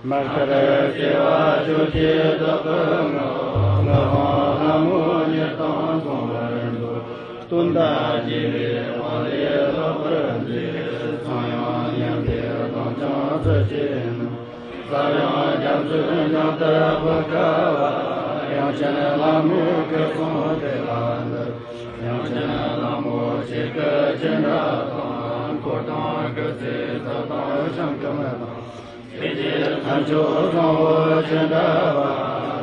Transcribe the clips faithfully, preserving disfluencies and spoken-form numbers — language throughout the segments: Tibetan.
མར་ཁར་སྐྱེ་བ་བཅུ་གཅིག་དག་གི་ངང་། ངག་དབང་ལྷ་མོ་ཉེར་དང་མཚུངས་པར་འདུ། སྟོན་ཟླ་རྒྱས་པའི་དབང་ལས་ལྷག་པར་མཛེས། ཚངས་དབྱངས་མཉམ་པའི་གདངས་ཀྱང་ཚུལ་གཅིག་ནོ། ས་ཡང་རྒྱ་མཚོའི་འགྲམ་དུ་འབབ་དཀའ་བ། དབྱངས་ཅན་ལྷ་མོའི་ཁུར་སོང་དེ་ལ་འདུད། དབྱངས་ཅན་ལྷ་མོ་ཆོས་སྐུ་ཅི་འདྲ་དང་། འཁོར་དང་སྐུ་ཚེའི་ཚད་དང་ཤིང་ཀུན་དང་། ཐམས་ཅད་བཟང་པོ་ཅི་འདྲ་བ།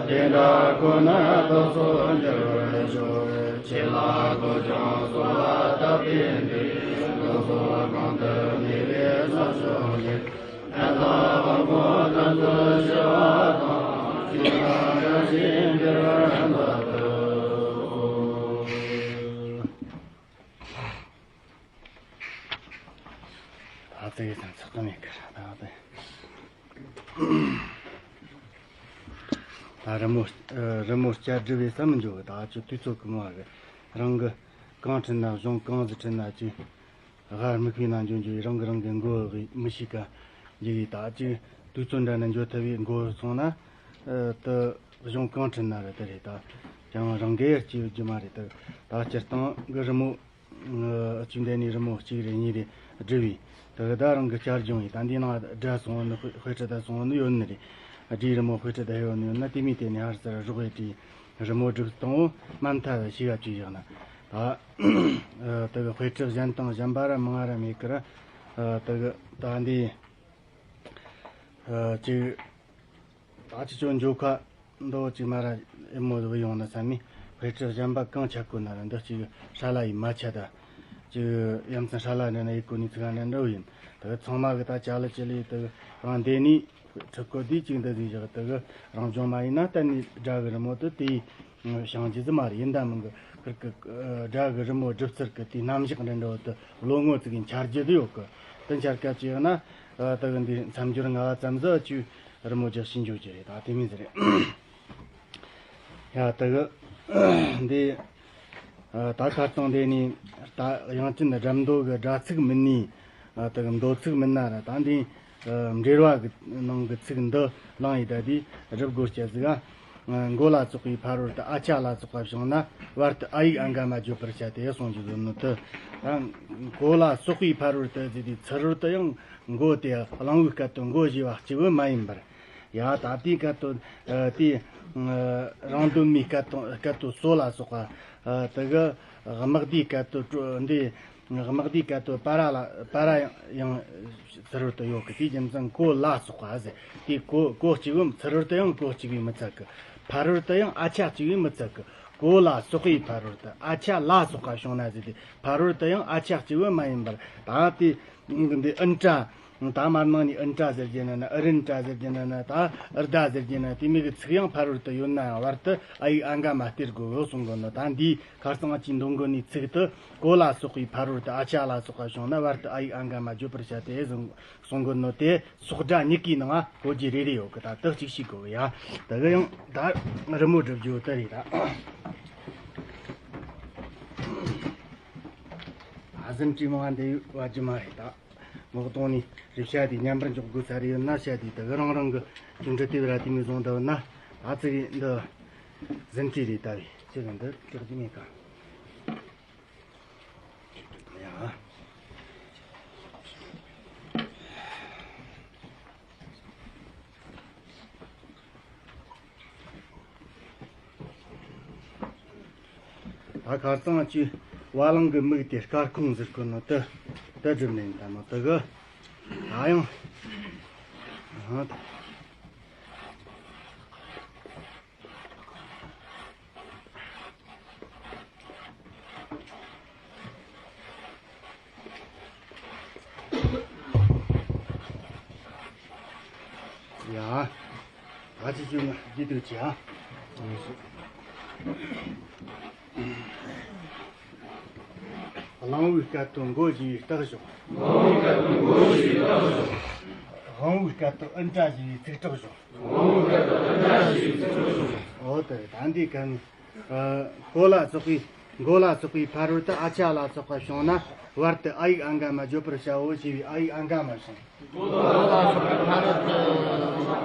དེ་འདྲ་ཁོ་ན་བདག་སོགས་འགྱུར་བར་ཤོག། ཆོས་ལ་གོ་ཆུང་གསོལ་བ་བཏབ་པའི་མཐུས། བདག་སོགས་གང་དུ་གནས་པའི་ས་ཕྱོགས་ནས། ཕན་བཏགས་དབང་པོ་ཐམས་ཅད་ཞི་བ་དང་། སྐྱེ་རྒ་ན་འཆིའི་འགྲོ་བ་འདོད་པའི། ད་ལྟའི་དང་ཚགས་མེད་ཀི་ར་ད་ལྟ། ད་རི་མོ་རི་མོ་བསྐྱར་སྒྲུབ་བྱེད་ས་མི་འཇོག་གི། ད་ཅི་དུས་ཚོད་ཀི་མ་གི། རང་གི་གང་བྲིས་ན་གཞུང་གང་ཟིག་བྲིས་ན་ཅི། ཧར་མིག་དཔེ་ན་འཇོན་འཇོན་རང་གི་རང་གི་མགོ་གི་མི་ཤེས་ཀ་འཇུག་གི། ད་ཅི་དུས་ཚོད་འདྲ་ན་འཇོག་ཐུབ་པའི་མགོ་སོང་ན། ཨ་དེ་གཞུང་གང་བྲིས་ན་རེད། དེ་རེད། ད་ཀྱང་རང་གི་ཡར་སྐྱེ་ཡོད་རྒྱུ་མ་རེད། དེ་ད་སྤྱིར་བཏང་གི་རི་མོ། ཨ་ཅི་འདི་ནས་རི་མོ་གཅིག་རེ་གཉིས་རེ་བྲིས་པས། དེ་གི་ད་རང་གི་བསྐྱར་སྦྱོང་ཡིན། ད་འདི་ནང་སྒྲ་སོང་ནི་དཔེ་ཁྲིད་ད་སོང་ནི་ཡོད་ནི་རེད། སྒྲའི་རི་མོ་དཔེ་ཁྲིད་ད་ཡོད་ནི་ཡོད་ན། དེ་མིན་དེ་ནས་ཧར་ཚུར་རོགས་ཡེ་བྲིས་རི་མོ་སྒྲིག་སྟངས་འོ་མ་མཐའ་ཤེས་ག་བཅུག་བཞག་ན། ད་ཨ་དེ་གི་དཔེ་ཁྲིད་གཞན་དང་གཞན་པ་ར་མང་ར་མེད་ཀི་ར། ཨ་དེ་གི་ད་འདི་ཨ་ཅིག་ད་ཅི་ཅོ་འཇོ་ཁ་འདོ་ཅིག་མ་ར་ཨེ་མོ་བུ་ཡོང་ན་ས་མི་དཔེ་ཁྲིད་གཞན་པ་གང་ཆ་ཀོ་ན་ར་འདི་ཅིག་ཧྲ་ལ་ཡི་མ་ཆ་ད། ཅིག་ཡ་མཚན་ཧྲ་ལ་འདྲ་ན་ཡི་གོ་ནི་ཚིག་ཧ་འདྲ་འདྲ་བོ་ཡིན། དེ་གི་ཚང་མ་གི་ད་ཅ་ལི་ཅི་ལི་དེ་གི་རང་འདི་ནི། ཁྲི་ཀོ་དེ་གཅིག་འདི་ཟིག་བཞག་དེ་གི་རང་སྦྱོང་མ་ཡིན་ན་གཏན་ནས་སྒྲ་གི་རི་མོ་དེ་དེ་བྱང་རྒྱུ་ཟིག་མ་རེད། ཡིན་ད་མིན་གི་ཁིར་གི་སྒྲ་གི་རི་མོ་སྒྲུབ་ཚུལ་གི་དེ་རྣམ་གཞག་འདྲ་འདྲ་བོ་དེ་ལོ་ངོ་ཙིག་གི་འཆར་རྒྱུ་དེ་ཡོད་གི། དེ་འཆར་སྐབས་ཅིག་ཡོད་ན་དེ་གི་འདི་མཚམས་སྦྱོར་ལྔ་བ་ཙམ་ཟིག་ཅིག་རི་མོ་རྒྱག་ཤེས་འཇོག་རྒྱུ་རེད། ད་དེ་མིན་ཟིག་རེད། ཡ་དེ་གི་འདི། ཨ་ད་ཁ་སྟོང་དེ་ནི་ད་དབྱངས་ཅན་སྒྲ་མདོ་གི་སྒྲ་ཚིག་མིན་ནི། ཨ་དེ་གི་མདོ་ཚིག་མིན་ན་ར་ད་འདི་ཨ་འགྲེལ་བ་གི་ནང་གི་ཚིག་འདི་བླངས་ཡི་ད་དེ་རི་མགོ་སྐྱ་ཟིག་ག། ཨ་མགོ་ལ་སོགས་པའི་ཕ་རོལ་ཏུ་ཨ་ཆ་ལ་སོགས་པ་བྱུང་ན་བར་དུ་ཨ་ཡིག་ཨ་འགའ་མ་བརྗོད་པར་བྱ་སྟེ་གསུངས་ཀྱི་ཡོད་ནོ་དེ། ད་མགོ་ལ་སོགས་པའི་ཕ་རོལ་ཏུ་ཟེར་དུས་ཚུ་རོལ་ཏུ་ཡང་མགོ་དེ་གླང་བོའི་སྐད་དོད་མགོ་ཞེས་པ་གཅིག་པུ་མ་ཡིན་པར། ཡ་ད་དེའི་སྐད་དོད། ཨ་དེ་ཨ་རང་འདོད་མའི་སྐད་དོད་སྐད་དོད་སོ་ལ་སོགས་པ། ཨ་དེ་གི་དམག་སྡེའི་སྐད་དོད་དྲོ་འདི། དམག་སྡེའི་སྐད་དོད་པ་ར་ལ་པ་ར་ཡང་ཚུ་རོལ་ཏུ་ཡོད་གི། དེའི་རྒྱུ་མཚན་གོ་ལ་སོགས་པ་ཟེར། དེ་གོ་གོ་གཅིག་གི་ཚུ་རོལ་ཏུ་ཡང་གོ་གཅིག་གིས་མི་ཚད་གི། ཕ་རོལ་ཏུ་ཡང་ཨ་ཆ་གཅིག་གིས་མི་ཚད་གི། གོ་ལ་སོགས་པའི་ཕ་རོལ་ཏུ་ཨ་ཆ་ལ་སོགས་པ་བྱུང་ན་ཟེར་དེ། ཕ་རོལ་ཏུ་ཡང་ཨ་ཆ་གཅིག་པུ་མ་ཡིན་པར་ད་དེ་འདི་ཨིན་ཏྲ། ད་མར་ནང་ནས་ཨིན་ཏྲ་ཟེར་གྱི་ན་ན་ཨི་རིན་ཏྲ་ཟེར་གྱི་ན་ན་ད་ཨི་ཟླ་ཟེར་གྱི་ན་དེ་མིན་གི་ཚིག་ཡང་ཕ་རོལ་ཏུ་ཡོད་ན་ཡང་བར་དུ་ཨ་ཡིག་ཨ་འགའ་མ་སྟེར་དགོས་གསུང་གི་ནོ། ད་འདིའི་ཁ་སང་ཅིག་འདོན་གོ་ནི་ཚིག་དེ་གོ་ལ་སོགས་པའི་ཕ་རོལ་ཏུ་ཨ་ཆ་ལ་སོགས་པ་བྱུང་ན་བར་དུ་ཨ་ཡིག་ཨ་འགའ་མ་བརྗོད་པར་བྱ་སྟེ་གསུང་གསུང་གི་ནོ། དེ་སོགས་སྒྲ་གཉིས་ཀའི་ནང་གོ་རྒྱུ་རེ་རེ་ཡོད་གི། ད་དེ་གཅིག་ཤེས་དགོས་གི་ཡ། དེ་གི་ཡང་ད་རི་མོ་བསྒྲུབ་རྒྱུ་དེ་རེད་ད། ཨ་ཟིན་བྲིས་མང་བ་འདི་བ་རྒྱུ་མ་རེད་ད། ངོ་གདོང་ནས་རེ་བཤད་དེ་མཉམ་པར་འཇོག་དགོས་ས་རེ་ཡོད་ན་བཤད་དེ་དེ་གི་རང་རང་གི་ཅུང་འབྲི་དེ་བ་ར་དེ་མི་བཟུང་འདི་བ་ན། ཨ་ཙི་གི་འདི་ཟིན་བྲིས་རེད་ད་བས་ཅི་གི་འདི་སྐྲག་རྒྱུ་མེད་ཀ། ད་ཁར་སང་ཅི་བ་ལང་གི་མིག་དེ་སྐར་ཁུང་ཟེར་གོ་ནོ་དེ་དེ་སྒྲུབ་ནས་ད་ནོ་དེ་གི་ད་ཡང་ཨ། ཡ། ད་ཅི་ཅི་ང་འདི་དུ་ཅི་ཨ། གླང་བོའི་སྐད་དུ་མགོ་བཞི་བའི་རྟགས་བཞག། གླང་བོའི་སྐད་དུ་མགོ་བཞི་བའི་རྟགས་བཞག། དབང་བོའི་སྐད་དུ་ཨི་འདྲ་བཞི་བའི་ཚིག་གྲོགས་བཞག། དབང་བོའི་སྐད་དུ་ཨི་འདྲ་བཞི་བའི་ཚིག་གྲོགས་བཞག། འོ་དེ་ད་འདི་གན། ཨ། གོ་ལ་སོགས་པའི་མགོ་ལ་སོགས་པའི་ཕ་རོལ་ཏུ་ཨ་ཆ་ལ་སོགས་པ་བྱུང་ན་བར་དུ་ཨ་ཡིག་ཨ་འགའ་མ་བརྗོད་པར་བྱའོ་ཞེས་པའི་ཨ་ཡིག་ཨ་འགའ་མ་བྱུང་། གོ་ལ་སོགས་པའི་ཕ་རོལ་ཏུ་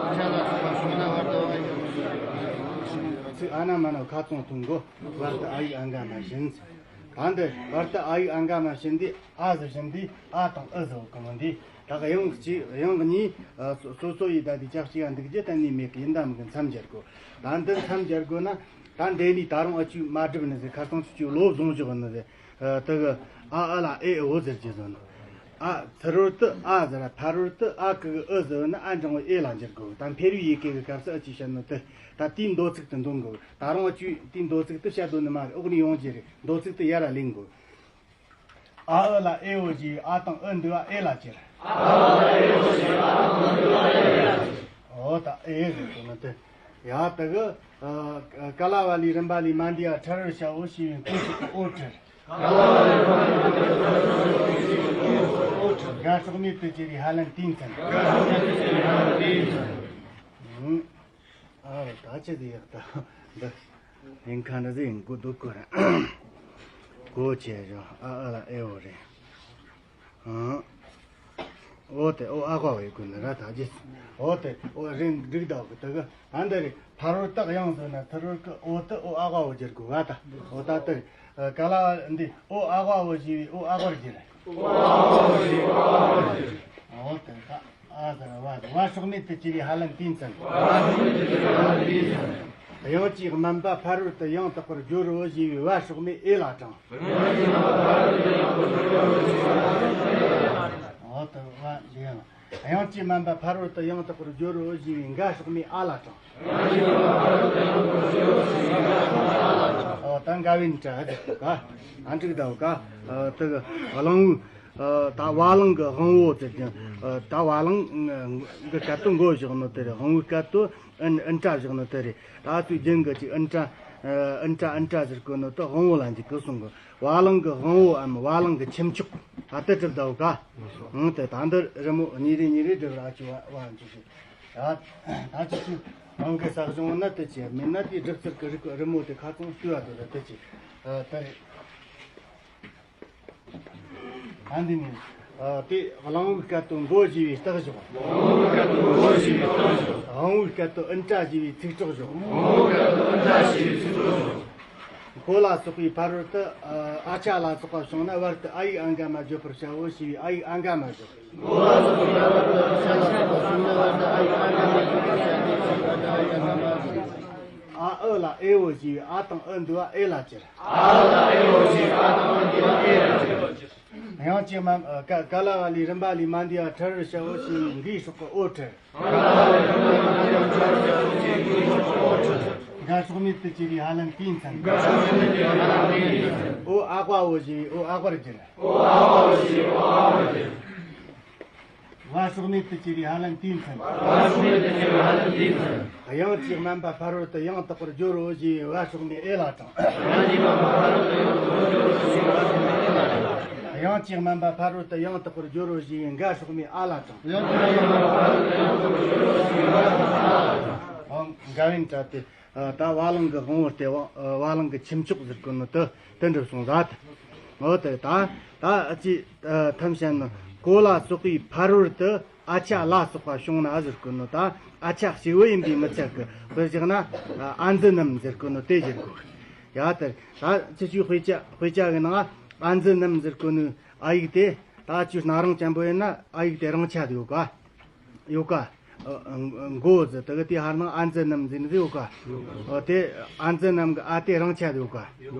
ཨ་ཆ་ལ་སོགས་པ་བྱུང་ན་བར་དུ་ཨ་ཡིག་ཨ་འགའ་མ་བྱུང་། ཚིག་ཨ་ན་མ་ན་ཁ་ཙོང་ཐུང་གོ། བར་དུ་ཨ་ཡིག་ཨ་འགའ་མ་བྱིན། གང་འདི་བར་དུ་ཨ་ཡིག་ཨ་འགའ་མ་བྱིན་དུས་ཨ་ཟེར་བཞིན་དུས་ཨ་དང་ཨི་ཟེར་གོ་ནོ་འདི། ད་ག་དབྱངས་གཅིག་དབྱངས་གཉིས། ཨ། སོ་སོ་སོ་ཡི་ད་དེ་ཅག་གཅིག་ག་འདུག་རྒྱུ་གཏན་ནས་མེད་གི། ཡིན་ད་མིན་གི་མཚམས་སྦྱར་དགོས། ད་འདི་མཚམས་སྦྱར་དགོས་ན་ད་འདི་ནས་ད་རུང་ཨ་ཅུ་མ་སྒྲུབ་ནི་ཟེར། ཁ་སང་ཆུ་ཆུ་ལོ་བཟུང་བཞག་ནི་ཟེར། ཨ། དེ་གི་ཨ་ཨི་ལ་ཨེ་ཨོ་ཟེར་གྱི་ཟེར་ནི། ཨ། ཚུར་རོལ་དུ་ཨ་ཟེར། ཕ་རོལ་དུ་ཨ་གི་གི་ཨི་ཟེར་ན་ཨ་འགྲེང་བུ་ཨེ་ལ་འགྱུར་དགོས། ད་འཕེལ་བའི་ཡི་གེ་གི་སྐབས་སུ་ཨ་ཅུ་བཤད་ནི་དེ་ད་དེའི་མདོ་ཚིག་ཏུ་འདོན་དགོས། ད་རུང་ཨ་ཅུ་དེའི་མདོ་ཚིག་ཏུ་བཤད་དོན་ནི་མ་རེད། འོག་ནས་ཡོང་རྒྱུ་རེད། མདོ་ཚིག་ཏུ་ཡར་ལ་ལེན་དགོས། ཨ་ཨི་ལ་ཨེ་ཨོ་ཞེས་པའི་ཨ་དང་ཨི་འདུས་པ་ཨེ་ལ་བཅར། ཨ་ཨི་ལ་ཨེ་ཨོ་ཞེས་པའི་ཨ་དང་ཨི་འདུས་པ་ཨེ་ལ་བཅར། འོ་ད་ཨེ་ཟེར་གོ་ནི་དེ། ཡ་དེ་གི། ཨ། ཀ་ལ་བ་ལའི་རིམ་པ་ལས་མ་འདས་པ་ཕྲ་རོལ་བྱའོ་ཞེས་པའི་མགོ་ཞུགས་ཀྱི་ཨོ་བྲི། ཀ་ལ་བ་ལའི་རིམ་པ་ལས་མ་འདས་པ་ཕྲ་རོལ་བྱའོ་ཞེས་པའི་མགོ་ཞུགས་ཀྱི་ཨོ་བྲི། འགའ་ཕྱོགས་མེད་དུ་གྱུར་པའི་ཧ་ལན་ཏིང་ཚན། འགའ་ཕྱོགས་མེད་དུ་གྱུར་པའི་ཧ་ལན་ཏིང་ཚན། ཨ། ད་ཅི་དེ་ཡག་ད་འདི། ཡིན་ཁ་འདྲ་ཟིག་ཡིན་གོ་འདུག་གོ་ར། གོ་ཆེ་རོ། ཨ་ཨི་ལ་ཨེ་ཨོ་རེད། ཨ། ཨོ་དེ་ཨོ་ཨ་ཀ་བའི་གོ་ནི་ར་ད་ཅི། ཨོ་དེ་ཨོ་རེད་འགྲིག་ད་གི་དེ་གི་ཨ་འདི་རེད། ཕ་རོལ་ཏུ་དབྱངས་ཟེར་ན་ཕ་རོལ་གི་ཨོ་དེ་ཨོ་ཨ་ཀ་བ་བསྒྱུར་དགོས་ག་ད། ཨོ་ད་དེ་རེད། ཀ་ལ་བ་འདི་ཨོ་ཨ་ཀ་བ་ཞེས་པའི་ཨོ་ཨ་ཀར་བསྒྱུར། ཨོ་དེ་ད། ཨ་ཟེར་བ་ཟེར། བ་ཕྱོགས་མེད་དུ་གྱུར་པའི་ཧ་ལན་ཏིང་ཚན། དབྱངས་ཀྱིས་དམན་པ་ཕ་རོལ་ཏུ་ཡང་དག་པར་སྦྱོར་རོ་ཞེས་པའི་བ་ཕྱོགས་མེད་ཨེ་ལ་དྲངས། འོ་ད་བ་འདི་ཡང་། དབྱངས་ཀྱིས་དམན་པ་ཕ་རོལ་ཏུ་ཡང་དག་པར་སྦྱོར་རོ་ཞེས་པའི་འགའ་ཕྱོགས་མེད་ཨ་ལ་དྲངས། འོ་ད་འགའ་བའི་འདྲ་ཟེར་ག་ཨ་འགྲིག་ད་ག་ཨ་དེ་གི་གླང་བོའི། ཨ། ད་བ་ལང་གི་དབང་བོ་ཟེར་ཀྱང་། ཨ། ད་བ་ལང་གི་སྐད་དུ་མགོ་བཞག་ནོ་དེ་རེད། དབང་བོའི་སྐད་དུ་ཨི་ཨི་འདྲ་བཞག་ནོ་དེ་རེད། ད་ཚུལ་རྒྱུན་གྱི་ཅིག་ཨི་འདྲ། ཨི་འདྲ་ཨི་འདྲ་ཟེར་གོ་ནོ་དེ་དབང་བོ་ལ་འཇུག་གི་གསུང་གི། བ་ལང་གི་དབང་བོའམ་བ་ལང་གི་ཁྱུ་མཆོག་ད་ལྟ་གྲུབ་ད་ག་ཨང་། དེ་ད་འདི་རི་མོ་གཉིས་རེ་གཉིས་རེ་སྒྲུབ་ར་ཅི་བ་བ་འཇུག་གི། ད་ད་ཅི་ཅི་རང་གི་ས་གཞུང་ན་དེ་ཅི་མིན་ན་དེ་སྒྲུབ་ཚུལ་གྱི་རིགས་རི་མོ་དེ་ཁ་ཚང་ལྟོས་བ་དེ་རེད། དེ་ཅི་ཨ་དེ་རེད། ཨ་འདི་ནི། ཨ། དེ་གླང་བོའི་སྐད་དུ་མགོ་ཞེས་པའི་རྟགས་བཞག། གླང་བོའི་སྐད་དུ་མགོ་ཞེས་པའི་རྟགས་བཞག། དབང་བོའི་སྐད་དུ་ཨི་འདྲ་ཞེས་པའི་ཚིག་གྲོགས་བཞག། དབང་བོའི་སྐད་དུ་ཨི་འདྲ་ཞེས་པའི་ཚིག་གྲོགས་བཞག། གོ་ལ་སོགས་པའི་ཕ་རོལ་ཏུ། ཨ། ཨ་ཆ་ལ་སོགས་པ་བྱུང་ན་བར་དུ་ཨ་ཡིག་ཨ་འགའ་མ་བརྗོད་པར་བྱའོ་ཞེས་པའི་ཨ་ཡིག་ཨ་འགའ་མ་བརྗོད། གོ་ལ་སོགས་པའི་ཕ་རོལ་ཏུ་ཨ་ཆ་ལ་སོགས་པ་བྱུང་ན་བར་དུ་ཨ་ཡིག་ཨ་འགའ་མ་བརྗོད་པར་བྱའོ་ཞེས་པའི་ཨ་ཡིག་ཨ་འགའ་མ་བརྗོད། ཨ་ཨི་ལ་ཨེ་ཨོ་ཞེས་པའི་ཨ་དང་ཨི་འདུས་པ་ཨེ་ལ་བཅར། ཨ་ལ་ཨེ་ཨོ་ཞེས་པའི་ཨ་དང་ཨི་འདུས་པ་ཨེ་ལ་བཅར། དབྱངས་ཀྱིས་དམན། ཀ་ཀ་ལ་བ་ལའི་རིམ་པ་ལས་མ་འདས་པ་ཕྲ་རོལ་བྱའོ་ཞེས་པའི་འགའི་ཕྱོགས་ཀྱི་ཨོ་བྲི། ཀ་ལ་བ་ལའི་རིམ་པ་ལས་མ་འདས་པ་ཕྲ་རོལ་བྱའོ་ཞེས་པའི་འགའི་ཕྱོགས་ཀྱི་ཨོ་བྲི། འགའ་ཕྱོགས་མེད་དུ་གྱུར་པའི་ཧ་ལན་ཏིང་ཚན། འགའ་ཕྱོགས་མེད་དུ་གྱུར་པའི་ཧ་ལན་ཏིང་ཚན། ཨོ་ཨ་ཀ་བ་ཨོ་ཞེས་པའི་ཨོ་ཨ་ཀར་བསྒྱུར། ཨོ་ཨ་ཀ་བ་ཨོ་ཞེས་པའི་ཨོ་ཨ་ཀར་བསྒྱུར། བ་ཕྱོགས་མེད་དུ་གྱུར་པའི་ཧ་ལན་ཏིང་ཚན། བ་ཕྱོགས་མེད་དུ་གྱུར་པའི་ཧ་ལན་ཏིང་ཚན། དབྱངས་ཀྱིས་དམན་པ་ཕ་རོལ་ཏུ་ཡང་དག་པར་སྦྱོར་རོ་ཞེས་པའི་བ་ཕྱོགས་མེད་ཨེ་ལ་དྲངས། དབྱངས་ཀྱིས་དམན་པ་ཕ་རོལ་ཏུ་ཡང་དག་པར་སྦྱོར་རོ་ཞེས་པའི་བ་ཕྱོགས་མེད་ཨེ་ལ་དྲངས། དབྱངས་ཀྱིས་དམན་པ་ཕ་རོལ་ཏུ་ཡང་དག་པར་སྦྱོར་རོ་ཞེས་པའི་འགའ་ཕྱོགས་མེད་ཨ་ལ་དྲངས། དབྱངས་ཀྱིས་དམན་པ་ཕ་རོལ་ཏུ་ཡང་དག་པར་སྦྱོར་རོ་ཞེས་པའི་འགའ་ཕྱོགས་མེད་ཨ་ལ་དྲངས། འོ། འགའ་བའི་འདྲ་སྟེ། ཨ། ད་བ་ལང་གི་དབང་བོ་སྟེ་བ། ཨ། བ་ལང་གི་ཁྱུ་མཆོག་ཟེར་གོ་ནོ་དེ་དེ་འགྲུབ་སོང་ཟ་དེ། འོ་དེ་ད་ད་ཨ་ཅི་ཨ་ཐམས་ཅད་ནི་གོ་ལ་སོགས་པའི་ཕ་རོལ་ཏུ་ཨ་ཆ་ལ་སོགས་པ་བྱུང་ན་ཟེར་གོ་ནོ་ད་ཨ་ཆ་གཅིག་པུ་ཡིན་པས་མི་ཚད་གི། དཔེ་བཞག་ན་ཨ་འཛི་རྣམས་ཟེར་གོ་ནོ་དེ་བཞག་གོ། ཡ་དེ་ད་ཅི་ཅིག་དཔེ་ཆ་དཔེ་ཆ་གི་ནང་ཨ་འཛི་རྣམས་ཟེར་གོ་ནོ་ཨ་ཡིག་དེ་ད་ཅི་སྣ་རང་ཅན་པོ་ཡིན་ན་ཨ་ཡིག་དེ་རང་ཆ་དེ་ཡོད་ག་ཡོད་ག་མགོ་ཟེར་དེ་གི་དེ་ཧར་ནང་ཨ་འཛི་རྣམ་ཟེར་ནི་ཡོད་ག། འོ་དེ་ཨ་འཛི་རྣམ་གི་ཨ་དེ་རིང་ཆ་ཡོད་ག།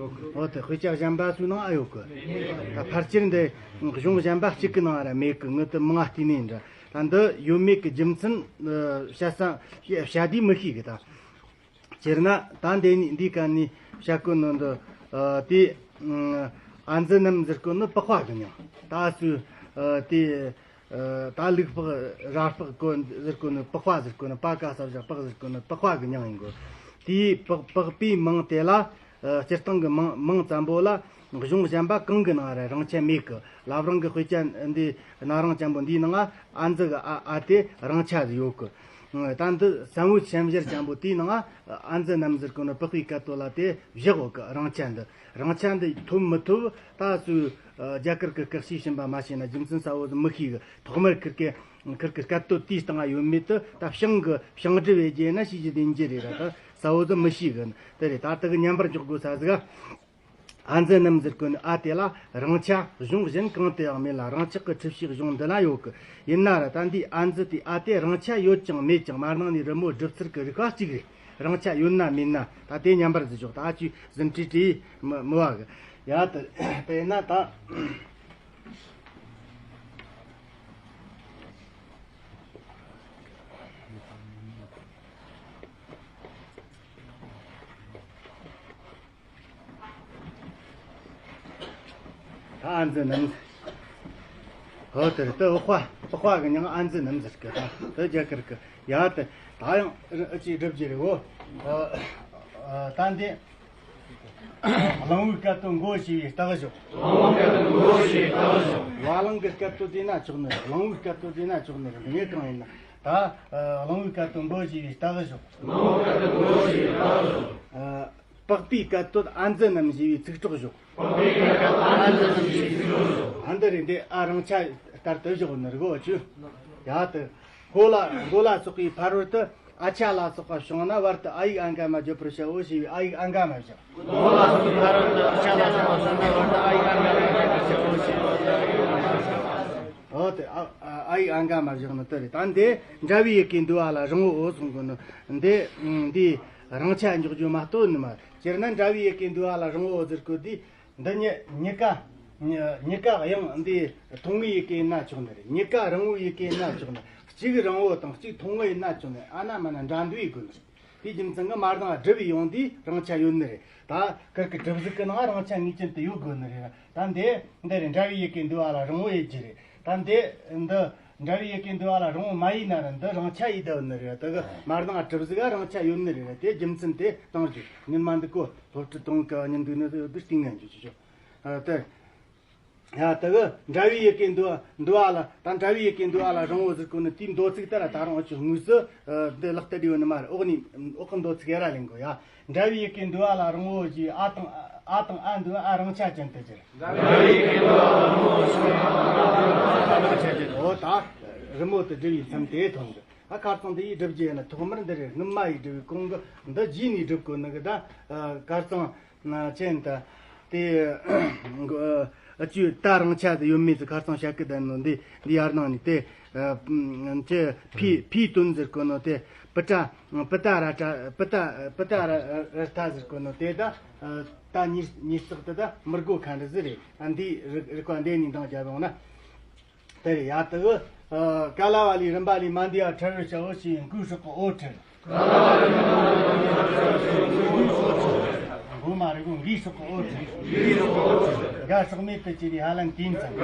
འོ་དེ་དཔེ་ཆ་གཞན་པ་ཚོའི་ནང་ཨ་ཡོད་གི། ད་ཕལ་ཆེར་འདི་གཞུང་གཞན་པ་གཅིག་གི་ནང་ར་མེད་གི། ངི་དེ་མང་ང་བལྟས་ནས་འདྲ། ད་འདི་ཡོད་མེད་གི་རྒྱུ་མཚན་བཤད་ས་བཤད་དུས་མི་ཤེས་གི་ད། སྤྱིར་ན་ད་འདི་ནི་འདི་ག་ནི་བཤད་གོ་ནོ་འདི་དེ་ཨ་འཛི་རྣམ་ཟེར་གོ་ནི་པགས་པ་གི་མྱིང་། ད་སུ་དེ་ད་ལུག་པགས་ར་པགས་གོ་ཟེར་གོ་ནི་པགས་པ་ཟེར་གོ་ནི་པ་ཀ་ས་བཞག་པགས་ཟེར་གོ་ནི་པགས་པ་གི་མྱིང་ཡིན་གོ། དེའི་པགས་པགས་པའི་མིང་དེ་ལ་སྤྱིར་བཏང་གི་མིང་མིང་ཙམ་པོ་ལ་གཞུང་གཞན་པ་གང་གི་ནང་ར་རིང་ཆ་མེད་གི། བླ་བྲང་གི་དཔེ་ཆ་འདི་ན་རིང་ཅན་པོ་འདིའི་ནང་ཨ་འཛི་གི་ཨ་ཨ་དེ་རིང་ཆ་ཡོད་གི། ད་འདི་བསམ་ཡས་ཞབས་བཞིར་ཅན་པོ་དེའི་ནང་ཨ་འཛི་རྣམ་ཟེར་གོ་ནི་པགས་པའི་སྐད་དོད་ལ་དེ་བཞག་ཡོད་གི། རིང་ཆ་འདི་རིང་ཆ་འདི་ཐོབ་མི་ཐོབ་ད་སུ་རྒྱ་གར་གི་སྐད་ཤེས་བཞིན་པ་མ་ཤེས་ན་རྒྱུ་མཚན་གསལ་བོ་ཟིག་མི་ཤེས་གི། ཐོག་མར་ཁིར་གི་ཁིར་གི་སྐད་དོད་དེའི་སྟེང་ཡོད་མེད་དུ་ད་བྱང་གི་བྱང་སྒྲུབ་བྱེད་རྒྱུ་ན་ཤེས་རྒྱུ་དེ་འགྱུར་རེད་ར། ད་གསལ་བོ་ཟིག་མི་ཤེས་གི། དེ་རེད། ད་དེ་གི་མཉམ་པར་འཇོག་དགོས་ས་ཟིག་ཨ། ཨ་འཛི་རྣམ་ཟེར་གོ་ནི་ཨ་དེ་ལ་རིང་ཆ་གཞུང་གཞན་གང་དུ་ཡང་མེད་ལ། རིང་ཆ་གི་འཁྲུལ་བྱེད་གཞུང་འདི་ན་ཡོད་གི། ཡིན་ན་ར་ད་འདི་ཨ་འཛི་དེ་ཨ་དེ་རིང་ཆ་ཡོད་ཀྱང་མེད་ཀྱང་མར་ནང་ནས་རི་མོ་སྒྲུབ་ཚུལ་གི་རིག་པ་གཅིག་རེད། རིང་ཆ་ཡོད་ན་མེད་ན་ད་དེ་མཉམ་པར་ཟིག་ཞོག། ད་ཅིག་ཟིན་བྲིས་བྲིས་མི་མི་བ་གི། ཡ་དེ་དེ་ན་ད། ད་ཨ་འཛི་རྣམ། ཧོ་དེར་དེ་འོག་པ་འོག་པ་གི་མྱིང་ཨ་འཛི་རྣམ་ཟེར་གི། ད་དེ་རྒྱ་གར་གི། ཡ་དེ་ད་ཡང་ཨ་ཅིག་སྒྲུབ་རྒྱུ་རེད་འོ། ད་འདི་གླང་བོའི་སྐད་དོད་མགོ་ཞེས་པའི་རྟགས་བཞག། གླང་བོའི་སྐད་དོད་མགོ་ཞེས་པའི་རྟགས་བཞག། བ་གླང་གི་སྐད་དོད་བྱས་ན་ཆོག་ནི། གླང་བོའི་སྐད་དོད་བྱས་ན་ཆོག་ནི་རེད། ངས་གང་ཡིན་ན་ད་གླང་བོའི་སྐད་དོད་མགོ་ཞེས་པའི་རྟགས་བཞག། གླང་བོའི་སྐད་དོད་མགོ་ཞེས་པའི་རྟགས་བཞག། པགས་པའི་སྐད་དོད་ཨ་འཛི་རྣམ་ཞེས་པའི་ཚིག་གྲོགས་བཞག། པགས་པའི་སྐད་དོད་ཨ་འཛི་རྣམ་ཞེས་པའི་ཚིག་གྲོགས་བཞག། ཨ་འདི་རེད། འདི་ཨ་རིང་ཆ་ལྟར་དུ་བཞག་ནི་རེད་གོ་ཆུ། ཡ་དེ་མགོ་ལ་མགོ་ལ་སོགས་པའི་ཕ་རོལ་དུ་ཨ་ཆ་ལ་སོགས་པ་བྱུང་ན་བར་དུ་ཨ་ཡིག་ཨ་འགའ་མ་བརྗོད་པར་བྱའོ་ཞེས་པའི་ཨ་ཡིག་ཨ་འགའ་མ་བཞག། མགོ་ལ་སོགས་པའི་ཕ་རོལ་དུ་ཨ་ཆ་ལ་སོགས་པ་བྱུང་ན་བར་དུ་ཨ་ཡིག་ཨ་འགའ་མ་བརྗོད་པར་བྱའོ་ཞེས་པའི་ཨ་ཡིག་ཨ་འགའ་མ་བཞག། འོ་དེ་ཨ་ཨ་ཡིག་ཨ་འགའ་མ་བཞག་ནི་དེ་རེད། ད་འདི་འདྲ་བའི་ཡི་གེ་འདུལ་བ་ལ་རིང་བོའོ་གསུང་གི་ནི། འདི་འདི་རིང་ཆ་འཇོག་རྒྱུ་མ་གཏོགས་ནི་མ། སྤྱིར་ན་འདྲ་བའི་ཡི་གེ་འདུལ་བ་ལ་རིང་བོའོ་ཟེར་གོ་དུས། འདི་གཉི་གཉིས་ཀ་གཉིས་ཀ་དབྱངས་འདི་ཐུང་ངུའི་ཡི་གེ་ཡིན་ན་ཆོག་ནི་རེད། གཉིས་ཀ་རིང་བོའི་ཡི་གེ་ཡིན་ན་ཆོག་ནི། གཅིག་རིང་བོ་དང་གཅིག་ཐུང་ངུ་ཡིན་ན་ཆོག་ནི། ཨ་ན་མ་ན་འདྲ་འདུག་ཡི་དགོས་ནི་རེད། དེའི་རྒྱུ་མཚན་གྱིས་མར་ནང་སྒྲུབ་ཡོང་དུས་རིང་ཆ་ཡོད་ནི་རེད། ད་ཁིར་གི་སྒྲུབ་གཟུགས་ཀྱི་ནང་རིང་ཆ་ངེས་ཅན་དུ་ཡོད་དགོས་ནི་རེད། ད་འདི་འདི་རེད། འདྲ་བའི་ཡི་གེ་འདུལ་བ་ལ་རིང་བོ་ཡོད་རྒྱུ་རེད། ད་འདི་འདི་འདྲ་བའི་ཡི་གེ་འདུལ་བ་ལ་རིང་བོ་མ་ཡིན་ན་ར་འདི་རིང་ཆ་ཡིན་བསྡད་ནི་རེད། དེ་གི་མར་ནང་སྒྲུབ་གཟུགས་ལ་རིང་ཆ་ཡོད་ནི་རེད། དེ་རྒྱུ་མཚན་དེ་བཏང་རྒྱུ་ཉིན་མ་འདི་གོ། སློབ་ཁྲིད་གཏོང་གི་ཉིན་འདུག་ནི་དེ་ཡོད་དུས་སྟེང་ངན་རྒྱུ་ཆུ་ཆོ། ཨ་དེ། ཡ་དེ་གི་འདྲ་བའི་ཡི་གེ་འདུལ་བ་འདུལ་བ་ལ། ད་འདྲ་བའི་ཡི་གེ་འདུལ་བ་ལ་རིང་བོ་ཟེར་གོ་ནི་དེའི་མདོ་ཚིག་ལྟར་ད་རུང་ཨ་ཆུ་དངོས་སུ་འདི་ལག་བསྟར་བྱས་ཡོད་ནི་མ་རེད། འོག་ནས་འོག་གི་མདོ་ཚིག་ཡར་ར་ལེན་དགོས་ཡ། འདྲ་བའི་ཡི་གེ་འདུལ་བ་ལ་རིང་བོ་ཞེས་ཨ་དང་ཨ་དང་ཨ་འདུག་ཨ་རིང་ཆ་ཅན་དུ་གྱུར། འོ་ད་རི་མོ་དེ་འབྲི་བའི་མཚམས་དེ་ཐོན་གི། ཨ་ཁར་ཚང་འདི་ཡིས་སྒྲུབ་རྒྱུ་ཡིན་ན་ཐོག་མར་འདི་རེད། སྔོན་མ་ཡིས་སྒྲུབ་པའི་གོང་གི་འདི་རྗེས་ནས་སྒྲུབ་དགོས་ནི་གི། ད་ཁར་ཚང་ཅན་ད་དེ་ཨ་ཅུ་ད་རིང་ཆ་དེ་ཡོད་མེད་དེ་ཁར་ཚང་བཤད་གི་བསྡད་ནོ་འདི་འདི་ཡར་ནང་ནས་དེ་ཨ་ཅེ་ཕི་ཕིའི་དོན་ཟེར་གོ་ནོ་དེ་པི་ཏྲ་པི་ཏ་ར་ཏྲ་པི་ཏ་པི་ཏ་ར་ར་ཏ་ཟེར་གོ་ནོ་དེ་ད་ད་ཉིས་ཉིས་བརྩེགས་དེ་ད་མི་དགོས་མཁན་རེད་ཟེར་རེད། ཨ་འདི་རིག་རིག་པ་འདི་ནས་འདང་རྒྱབ་ཡོང་ན། དེར་ཡ་དུ་ཀ་ལ་བ་ལི་རིམ་པ་ལས་མ་འདི་ཡ་ཁྲ་རུ་ཤ་འོ་ཞེས་འགུག་སྲོག་གི་འོ་ཁྲིད། མགོ་མ་རི་གོ་འགའི་སྲོག་གི་འོ་ཁྲིད། འགའ་སྲོག་མེད་དུ་གྱུར་པའི་ཧ་ལན་དུས་མཚན།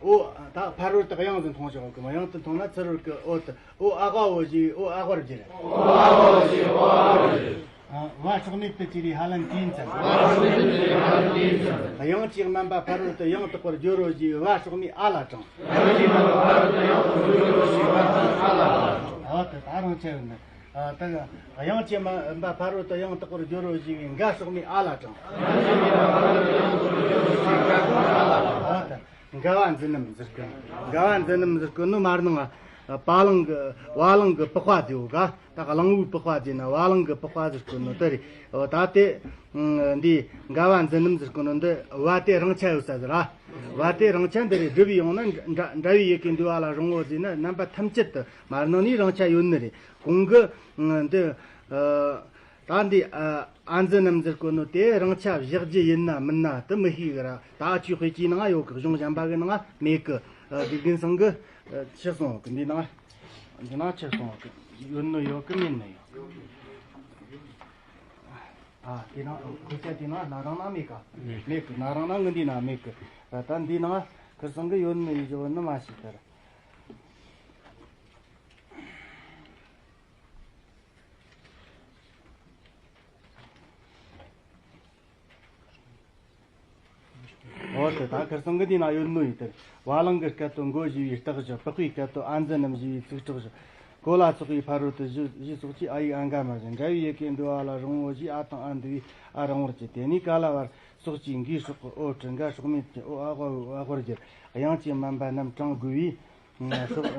འོ་ད་ཕ་རོལ་ཏུ་དབྱངས་སུ་མཐོང་ཞིག་གི་མ། དབྱངས་སུ་མཐོང་ན་ཚུར་རོལ་གི་འོ་དུ་འོ་ཨ་ཝ་འོ་ཞེས་འོ་ཨ་ཝར་གྱུར། བ་སྲོག་མེད་དུ་གྱུར་པའི་ཧ་ལན་དུས་མཚན། དབྱངས་ཀྱིས་དམན་པ་ཕ་རོལ་ཏུ་ཡང་དག་པར་སྦྱོར་རོ་ཞེས་བ་སྲོག་མའི་ཨ་ལ་དྲངས། འོ་དེ་ད་རང་ཆེ་བ་ནི། ཨ་དེ་ག་དབྱངས་ཀྱིས་དམན་པ་ཕ་རོལ་ཏུ་ཡང་དག་པར་སྦྱོར་རོ་ཞེས་པའི་འགའ་སྲོག་མའི་ཨ་ལ་དྲངས། འོ་དེ་འགལ་བ་འཛིན་རྣམ་ཟེར་གི། འགལ་བ་འཛིན་རྣམ་ཟེར་གི་ནི་མར་ནང་ང་ བ་ལང་གི་བ་ལང་གི་པགས་པ་ཟེར་བོ་ག་ད་གླང་བོའི་པགས་པ་ཟེར་ན་བ་ལང་གི་པགས་པ་ཟེར་གོ་ནོ་དེ་རེད། འོ་ད་དེ་འདི་འགལ་བ་འཛིན་རྣམ་ཟེར་གོ་ནོ་འདི་བ་དེ་རང་ཆ་ཡོད་ས་ཟེར་ར། བ་དེ་རང་ཆ་འདི་རེད། སྒྲུབ་ཡོང་ན་འདྲ་འདྲ་བའི་ཡི་གེ་འདུལ་བ་ལ་རིང་བོ་ཟེར་ན་རྣམ་པ་ཐམས་ཅད་དུ་མར་ནང་ནས་རང་ཆ་ཡོད་ནི་རེད། གོང་གི་འདི། ད་འདི་ཨ་འཛིན་རྣམ་ཟེར་གོ་ནོ་དེ་རང་ཆ་བཞག་རྒྱུ་ཡིན་ན་མིན་ན་དེ་མི་ཤེས་གི་ར། ད་ཨ་ཆུའི་དཔེ་ཆའི་ནང་ཡོད་གི། གཞུང་གཞན་པ་གི་ནང་མེད་གི། དགེ་རྒན་ཚང་གི་ཕྱིར་སོང་གི། འདི་ནང་འདི་ནང་ཕྱིར་སོང་གི། ཡོད་ནི་ཡོད་གི། མེད་ནི་ཡོད། ཨ་དེ་ནང་དཔེ་ཆ་དེ་ནང་ན་རང་ནང་མེད་ག་མེད་གི། ན་རང་ནང་ངི་འདི་ན་མེད་གི། ད་འདི་ནང་ཁིར་ཚང་གི་ཡོད་ནི་ཡོད་ནི་མ་ཤེས་གི་ར། འོ་དེ་ད་ཁིར་ཚང་གི་འདི་ན་ཡོད་ནོ་ཡིན་དེ། བ་ལང་གི་སྐད་དུ་མགོ་བཞི་བའི་རྟགས་བཞི། པགས་པའི་སྐད་དུ་ཨ་འཛིན་རྣམ་བཞི་བའི་ཚིག་གྲོགས་བཞི། གོ་ལ་སོགས་པའི་ཕ་རོལ་ཏུ་བཞི་བཞི་སོགས་ཀྱིས་ཨ་ཡིག་ཨ་འགའ་མ་བཞི། འགལ་བའི་ཡི་གེ་འདུལ་བ་ལ་རིང་བོ་བཞི། ཨ་དང་ཨ་འདུ་བའི་ཨ་རིང་བོར་གྱུར། དེ་ནས་ཀ་ལ་བར་སོགས་ཀྱིས་འགའི་སྲོག་གི་འོ་བྲི། འགའ་སྲོག་མེད་ཀྱི་འོ་ཨ་འོ་ཨ་འོར་གྱུར། དབྱངས་ཀྱི་དམན་པ་རྣམས་དྲང་དགོས་པས། སྲོག་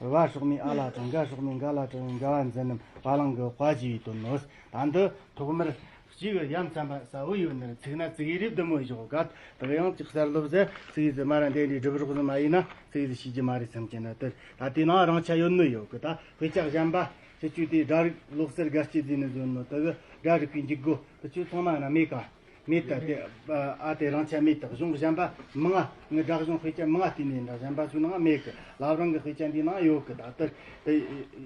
བ་སྲོག་མའི་ཨ་ལ་དྲང་། འགའ་སྲོག་མེད་འགའ་ལ་དྲང་བའི་འགལ་བ་འཛིན་རྣམ་བ་ལང་གི་དཔེ་བཞི་བའི་དོན་ནོ། ད་འདི་ཐོག་མར་གཅིག་ཡ་མཚན་པ་གསལ་བོ་ཡོད་ནི་རེད། ཚིག་ན་ཙིག་གེ་རེ་བདེ་མོ་ཞོག་ག་དེ་ཡང་ཅིག་གསར་སློབ་ཟེར་ཙིག་གེ་ཟེར་མ་ར་འདི་འདྲའི་སྒྲུབ་རོགས་ཟེར་མ་ཡིན་ན་ཙིག་གེ་ཟེར་ཤེས་ཀྱི་མ་རེད་བསམ་གྱི་ན། དེ་ད་དེ་ནང་རང་ཆ་ཡོད་ནི་ཡོད་གི། ད་དཔེ་ཆ་གཞན་པ་ཁྱེད་ཆོས་དེ་སྒྲ་རིག་ཀློག་གསལ་དགའ་སྐྱིད་ཟེར་ནི་བཟོ་ནོ་དེ་གི་སྒྲ་རིག་པའི་འཇུག་སྒོ་དེ་ཆོས་ཚང་མ་ན་མེད་ག་མེད་ད་དེ། ཨ་དེ་རང་ཆ་མེད་ད། གཞུང་གཞན་པ་མང་ང་ངི་སྒྲ་གཞུང་དཔེ་ཆ་མང་ང་བལྟས་ནས་འདྲ། གཞན་པ་ཚོའི་ནང་མེད་གི། བླ་བྲང་གི་དཔེ་ཆ་འདིའི་ནང་ཡོད་གི། ད་དེ་དེ་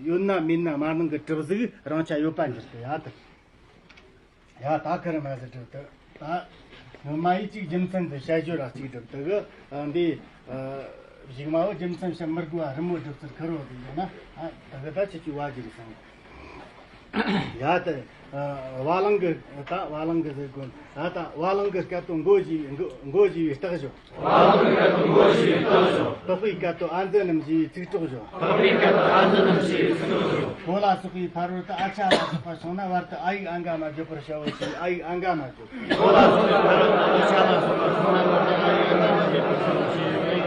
ཡོད་ན་མེད་ན་མར་ནང་གི་གྲུབ་གཟུགས་རང་ཆ་ཡོད་པ་འགྱུར་གི། ཡ་དེ་ཡ་ད་ཁེར་མ་ཟེར་གྲུབ་དེ། ད་ངོ་མ་ཡི་གཅིག་རྒྱུ་མཚན་དུ་བཤད་རྒྱུ་ར་གཅིག་གྲུབ་དེ་གི། འདི་གཞུག་མ་བོ་རྒྱུ་མཚན་བཤད་མི་དགོས་པ་རི་མོ་གྲུབ་ཚུལ་ཁེར་བོ་དེ་ཡིན་ན། ཨ་དེ་གི་ད་ཁྱེད་ཀྱིས་བ་རྒྱུ་རེད་བསམ། ཡ་དེ། བ་ལང་གི་ད་བ་ལང་གི་ཟེར་གོ་ད་ད་བ་ལང་གི་སྐད་དུ་མགོ་བཞི་བའི་མགོ་མགོ་བཞི་བའི་རྟགས་བཞི། བ་ལང་གི་སྐད་དུ་མགོ་བཞི་བའི་རྟགས་བཞི། པགས་པའི་སྐད་དུ་ཨ་འཛིན་རྣམ་བཞི་བའི་ཚིག་གྲོགས་བཞི། པགས་པའི་སྐད་དུ་ཨ་འཛིན་རྣམ་བཞི་བའི་ཚིག་གྲོགས་བཞི། གོ་ལ་སོགས་པའི་ཕ་རོལ་ཏུ་ཨ་ཆ་ལ་སོགས་པ་བྱུང་ན་བར་དུ་ཨ་ཡིག་ཨ་འགའ་མ་བརྗོད་པར་བྱའོ་ཞེས་ཨ་ཡིག་ཨ་འགའ་མ་བརྗོད། གོ་ལ་སོགས་པའི་ཕ་རོལ་ཏུ་ཨ་ཆ་ལ་སོགས་པ་བྱུང་ན་བར་དུ་ཨ་ཡིག་ཨ་འགའ་མ་བརྗོད་པར་བྱའོ་ཞེས།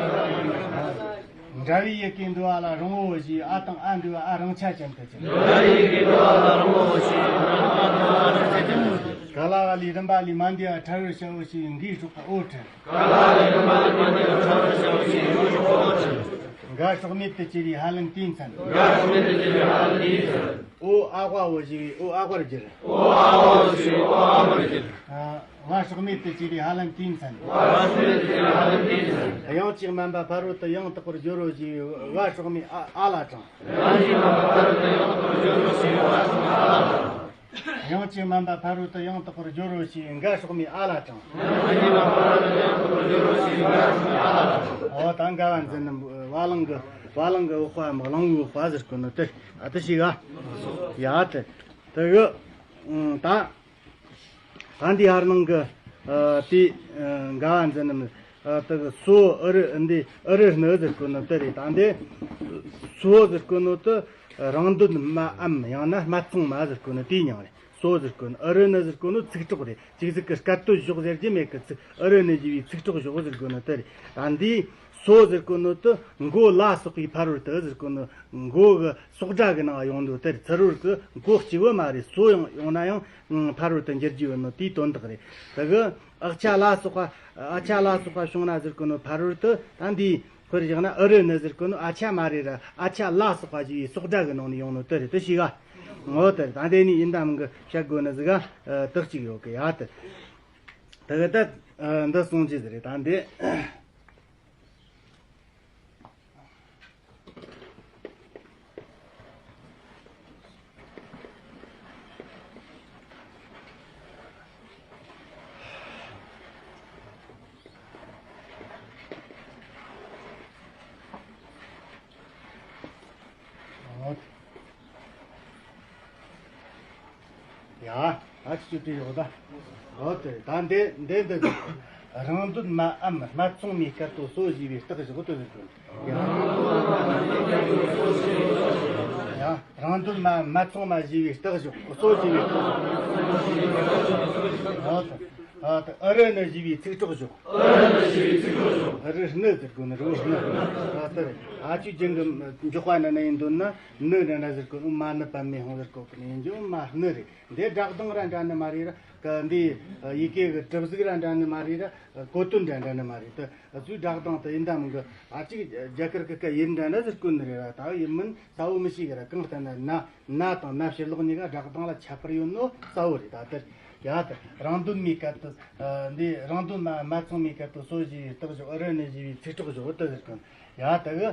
འདྲ་བའི་ཡི་གེ་འདུལ་བ་ལ་རིང་བོ་ཞེས་ཨ་དང་ཨ་འདུལ་བ་ཨ་རང་ཆ་ཅན་དུ་གྱུར། འདྲ་བའི་ཡི་གེ་འདུལ་བ་ལ་རིང་བོ་ཞེས་ཨ་དང་ཨ་འདུལ་བ་ཨ་རང་ཆ་ཅན་དུ་གྱུར། ག་ལ་བ་ལས་རིམ་པ་ལས་མ་འདས་པ་ཕྲ་བར་བྱའོ་ཞེས་འགའི་སྲོག་གི་འོ་བྲི། ག་ལ་བ་ལས་རིམ་པ་ལས་མ་འདས་པ་ཕྲ་བར་བྱའོ་ཞེས་འགའི་སྲོག་གི་འོ་བྲི། འགའ་སྲོག་མེད་དུ་གྱུར་པའི་ཧ་ལམ་དེའི་མཚན། འགའ་སྲོག་མེད་དུ་གྱུར་པའི་ཧ་ལམ་དེའི་མཚན། འོ་ཨ་ཝ་འོ་ཞེས་པའི་འོ་ཨ་ཝར་བསྒྱུར། འོ་ཨ་ཝ་འོ་ཞེས་པའི་འོ་ཨ་ཝར་བསྒྱུར། ཨ། བ་སྲོག་མེད་དུ་གྱུར་པའི་ཧ་ལམ་དེའི་མཚན། བ་སྲོག་མེད་དུ་གྱུར་པའི་ཧ་ལམ་དེའི་མཚན། དབྱངས་ཀྱི་དམན་པ་ཕ་རོལ་ཏུ་ཡང་དག་པར་སྦྱོར་རོ་ཞེས་པའི་བ་སྲོག་མེད་ཨ་ཨ་ལ་དྲང་། དབྱངས་ཀྱི་དམན་པ་ཕ་རོལ་ཏུ་ཡང་དག་པར་སྦྱོར་རོ་ཞེས་པའི་འགའ་སྲོག་མེད་ཨ་ལ་དྲང་། འོ་ད་འགལ་བ་འཛིན་རྣམ་བ་ལང་གི་བ་ལང་གི་འོག་པའམ་གླང་བོའི་འོག་པ་ཟེར་གོ་ནོ་དེ། ཨ་དེ་ཞིག་ག་ཡ་དེ་དེ་གི་ད། ད་འདི་ཧར་ནང་གི་ཨ་དེ་ཨ་འགལ་བ་འཛིན་རྣམ། ཨ་དེ་གི་སོ་ཨུ་རུ་འདི་ཨུ་རུ་ནི་ཟེར་གོ་ནི་དེ་རེད། ད་འདི་སོ་ཟེར་གོ་ནོ་དེ་རང་འདོད་མ་འམ་ཡང་ན་སྨད་འཚོང་མ་ཟེར་གོ་ནི་དེའི་མྱིང་རེད། སོ་ཟེར་གོ་ནི་ཨུ་རུ་ནི་ཟེར་གོ་ནོ་ཚིག་གྲོགས་རེད། ཅིག་ཟིག་གི་སྐད་དོད་བཞག་ཟེར་རྒྱུ་མེད་གི། ཚིག་ཨུ་རུ་ནི་ཞེས་པའི་ཚིག་གྲོགས་བཞག་ཟེར་གོ་ནི་དེ་རེད། ད་འདི་སོ་ཟེར་གོ་ནོ་དེ་མགོ་ལ་སོགས་པའི་ཕ་རོལ་ཏུ་ཟེར་གོ་ནོ་མགོ་གི་སོག་སྒྲ་གི་ནང་ཡོང་འདུག་དེར་ཚུ་རོལ་གི་མགོ་གཅིག་བུ་མ་རེད། སོ་ཡང་ཡོང་ན་ཡང་ཕ་རོལ་ཏུ་འགྱུར་རྒྱུ་ཡོད་ནོ་དེའི་དོན་དག་རེད། དེ་གི་ཨག་ཆ་ལ་སོགས་པ་ཨ་ཆ་ལ་སོགས་པ་བྱུང་ན་ཟེར་གོ་ནོ་ཕ་རོལ་ཏུ་ད་འདིའི་ཁོར་བཞག་ན་ཨུ་རུ་ནི་ཟེར་གོ་ནོ་ཨ་ཆ་མ་རེད་ར། ཨ་ཆ་ལ་སོགས་པ་ཞེས་པའི་སོག་སྒྲ་གི་ནང་ནས་ཡོང་ནོ་དེ་རེད། དེ་ཤེས་ག་ངོ་དེར་ད་འདི་ནི་ཡིན་དམ་གི་བཤད་དགོས་ནི་ཟིག་ག་དག་ཅིག་ཡོད་གི། ཡ་དེ་དེ་གི་ད་འདི་གསུང་རྒྱུ་ཟིག་རེད། ད་འདི། ཡ། ཨ་ཅི་ཅི་ཡོད་ད། འོ་དེ་ད་འདི་འདི་འདི་འདི། རང་འདོད་མ་འམ་སྨད་འཚོང་མའི་སྐད་དོད་སོ་ཞེས་པའི་རྟགས་བཞག་དོ་ཟེར་གོ། ཡ། རང་འདོད་མ་འམ་སྨད་འཚོང་མ་ཞེས་པའི་རྟགས་བཞག་སོ་ཞེས་པའི་རྟགས་བཞག་འོ་དེ། ཨ་ད་ཨུ་རུ་ནི་ཞེས་པའི་ཚིག་གྲོགས་ཞོག་ཨུ་རུ་ནི་ཞེས་པའི་ཚིག་གྲོགས་ཞོག་ཨུ་རུ་ནི་ཟེར་དགོས་ནི་རི་བོ་ནི། ཨ་ད་ཨ་ཅུ་རྒྱན་གྱི་འཇོག་པ་ནི་ནི་ཡིན་འདོད་ན་ནི་འདྲ་འདྲ་ཟེར་དགོས་ནི། མ་ནི་པད་མའི་ཧོང་ཟེར་དགོས་ཀྱི་ནི་ཡིན་རྒྱུ་མ་ནི་རེད། འདི་སྒྲ་གདངས་ར་འདྲ་ནི་མ་རེད་ར། ག་འདི་ཡི་གེ་གི་གྲུབ་གཟུགས་ར་འདྲ་ནི་མ་རེད་ར། གོ་དོན་འདྲ་འདྲ་ནི་མ་རེད། ད་ཚུལ་སྒྲ་གདངས་དུ་ཡིན་ད་མིན་གི་ཨ་ཅིག་རྒྱ་གར་གི་སྐད་ཡིན་འདྲ་འདྲ་ཟེར་དགོས་ནི་རེད་ར། ད་ཡིན་མིན་གསལ་བོ་མི་ཤེས་གི་ར། གང་ལྟར་ན་ན་ན་དང་ན་ཕྱིར་ལོག་གཉིས་ཀ་སྒྲ་གདངས་ལ་ཁྱད་པར་ཡོད་ནོ་གསལ་བོ་རེད། ད་དེར་ཡ་ད་རང་དོན་མའི་སྐད་དུ་འདི་རང་དོན་མ་མ་ཚང་མའི་སྐད་དུ་སོ་ཞེས་པའི་རྟགས་ཞོག་ཨུ་རུ་ནི་ཞེས་པའི་ཚིག་གྲོགས་ཞོག་ད་ཟེར་གི་ཡ་ད་གི་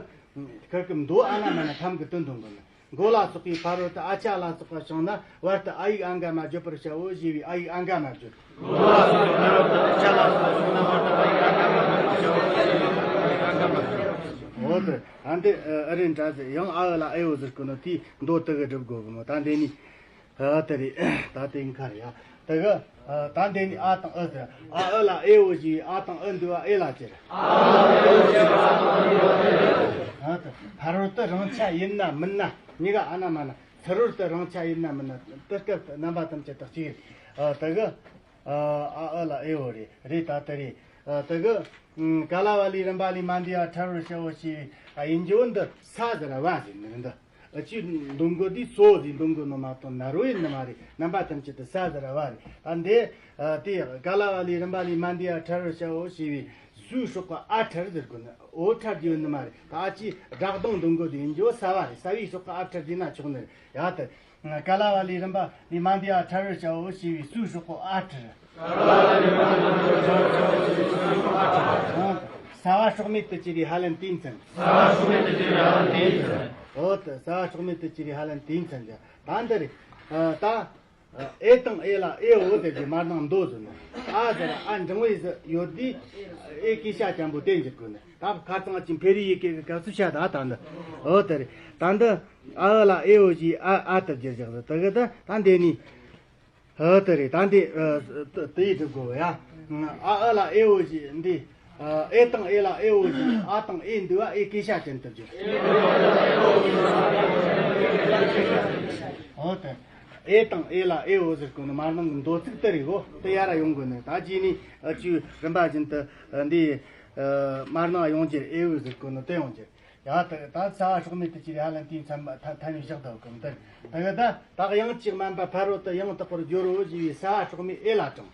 ཁིར་གི་མདོ་ཨ་ན་མ་ན་ཐམ་གི་དོན་དོན་གི་ནི། མགོ་ལ་སོགས་པའི་ཕ་རོལ་ཏུ་ཨ་ཅ་ལ་སོགས་པ་བྱུང་ན་བར་དུ་ཨ་ཡིག་ཨ་འགའ་མ་བརྗོད་པར་བྱའོ་ཞེས་པའི་ཨ་ཡིག་ཨ་འགའ་མ་བརྗོད། མགོ་ལ་སོགས་པའི་ཕ་རོལ་ཏུ་ཨ་ཅ་ལ་སོགས་པ་བྱུང་ན་བར་དུ་ཨ་ཡིག་ཨ་འགའ་མ་བརྗོད། ཨ་ཡིག་ཨ་འགའ་མ་བརྗོད། འོ་དེ་ཨ་འདི་ཨ་རེ་འདྲ་ཟེར་ཡང་ཨ་ཨུ་ལ་ཨེ་ཨོ་ཟེར་གི་ནོ་དེའི་མདོ་དེ་གི་སྒྲུབ་དགོས་གི་མོ། ད་འདི་ནི། ཨ་དེ་རེད། ད་དེ་ཁར་ཡ། དེ་གི་ཨ་ད་འདི་ནི་ཨ་དང་ཨུ་ཟེར། ཨ་ཨུ་ལ་ཨེ་ཨོ་ཞེས་ཨ་དང་ཨུ་འདུས་པ་ཨེ་ལ་ཟེར། ཨ་དང་ཨུ་འདུས་པ་ཨེ་ལ་ཟེར། ཨ་དེ་ཕ་རོལ་ཏུ་རང་ཆ་ཡིན་ན་མིན་ན་གཉིས་ཀ་ཨ་ན་མ་ན། ཚུ་རོལ་ཏུ་རང་ཆ་ཡིན་ན་མིན་ན་དེ་སྐབས་རྣམ་པ་ཐམས་ཅད་དག་གཅིག་རེད། ཨ་དེ་གི་ཨ་ཨ་ཨུ་ལ་ཨེ་ཨོ་རེད། རེད་ད་དེ་རེད། ཨ་དེ་གི་ཀ་ལ་བ་ལའི་རིམ་པ་ལས་མ་འདས་པ་ཕྲ་རོལ་བྱའོ་ཞེས་པའི་ཨ་ཡིན་རྒྱུ་འདི་ས་ཟེར་བ་ཟེར་ནི་འདི། ཨ་ཅི་འདོན་གོ་དེ་སོ་ཟིག་འདོན་གོ་ནོ་མ་གཏོགས་ན་རོ་ཡིན་ནི་མ་རེད། རྣམ་པ་ཐམས་ཅད་དུ་ས་ཟེར་བ་རེད། ཨ་འདི་ཨ་དེ་ཀ་ལ་བ་ལའི་རིམ་པ་ལས་མ་འདས་པ་ཕྲ་རོལ་བྱའོ་ཞེས་པའི་སུའི་སྲོག་ག་ཨ་ཕྲར་ཟེར་གོ་ནི། ཨོ་ཕྲར་རྒྱུ་ནི་མ་རེད། ད་ཨ་ཅི་སྒྲ་གདངས་འདོན་གོ་དེ་ཡིན་རྒྱུ་ས་བ་རེད། ས་བའི་སྲོག་ག་ཨ་ཕྲར་རྒྱུ་ན་ཆོག་ནི་རེད། ཡ་ད་ཀ་ལ་བ་ལའི་རིམ་པ་ལས་མ་འདས་པ་ཕྲ་རོལ་བྱའོ་ཞེས་པའི་སུའི་སྲོག་ག་ཨ་ཕྲར། ཨ་ས་བ་སྲོག་མེད་དུ་གྱུར་པའི་ཧ་ལན་ཏེ་མཚན། ས་བ་སྲོག་མེད་དུ་གྱུར་པའི་ཧ་ལན་ཏེ་མཚན། འོ་ད་ས་བ་སྲོག་མེད་དུ་གྱུར་པའི་ཧ་ལན་ཏེ་མཚན་གྱི་ད་འདི་རེད། ཨ་ད་ཨེ་དང་ཨེ་ལ་ཨེ་འོ་ཟེར་གྱི་མར་ནང་མདོ་ཟེར་ནོ། ཨ་ཟེར་ཨ་འབྲིང་བོའི་ཟེར་ཡོད་དུས་ཨེ་སྐད་ཤ་ཅན་པོ་དེ་འཇུག་དགོས་ནི། ད་ཁ་ཚང་ཅིག་འཕེལ་རིས་ཡི་གེ་གི་སྐབས་སུ་བཤད་ད་ད་འདི། འོ་དེ་རེད། ད་འདི་ཨ་ཨུ་ལ་ཨེ་འོ་ཞེས་ཨ་ཨ་ཏུ་བསྒྱུར་བཞག་ཟེར། དེ་གི་ད་ད་འདི་ནི། ཨ་དེ་རེད། ད་འདི་ཨ་དེ་ཡིས་སྒྲུབ་དགོས་ཡ། ཨ་ཨུ་ལ་ཨེ་འོ་ཞེས་འདི། ཨེ་དང་ཨེ་ལ་ཨེ་འོ་ཞེས་ཨ་དང་ཨེ་འདུས་པ་ཨེ་སྐད་ཤ་ཅན་དུ་བསྒྱུར། འོ་དེ། ཨེ་དང་ཨེ་ལ་ཨེ་འོ་ཟེར་གོ་ནི་མར་ནང་གི་མདོ་ཚིག་དེ་རེད་གོ། དེ་ཡ་ར་ཡོང་དགོས་ནི། ད་ཅི་ནི་ཨ་ཅུ་རིམ་པ་བཞིན་དུ་འདི་མར་ནང་ཡོང་རྒྱུར་ཨེ་འོ་ཟེར་གོ་ནི་དེ་ཡོང་རྒྱུར། ཡ་ད་ད་ས་བ་སྲོག་མེད་དུ་གྱུར་པའི་ཧ་ལན་ཏེ་མཚན་མ་ཐ་ཐ་སྙད་བཞག་ད་གམ་དེར། ད་གི་ད་ད་གི་ཡང་ཅིག་དམན་པ་ཕ་རོལ་ཏུ་ཡང་དག་པར་སྦྱོར་རོ་ཞེས་པའི་ས་བ་སྲོག་མེད་ཨེ་ལ་དྲངས།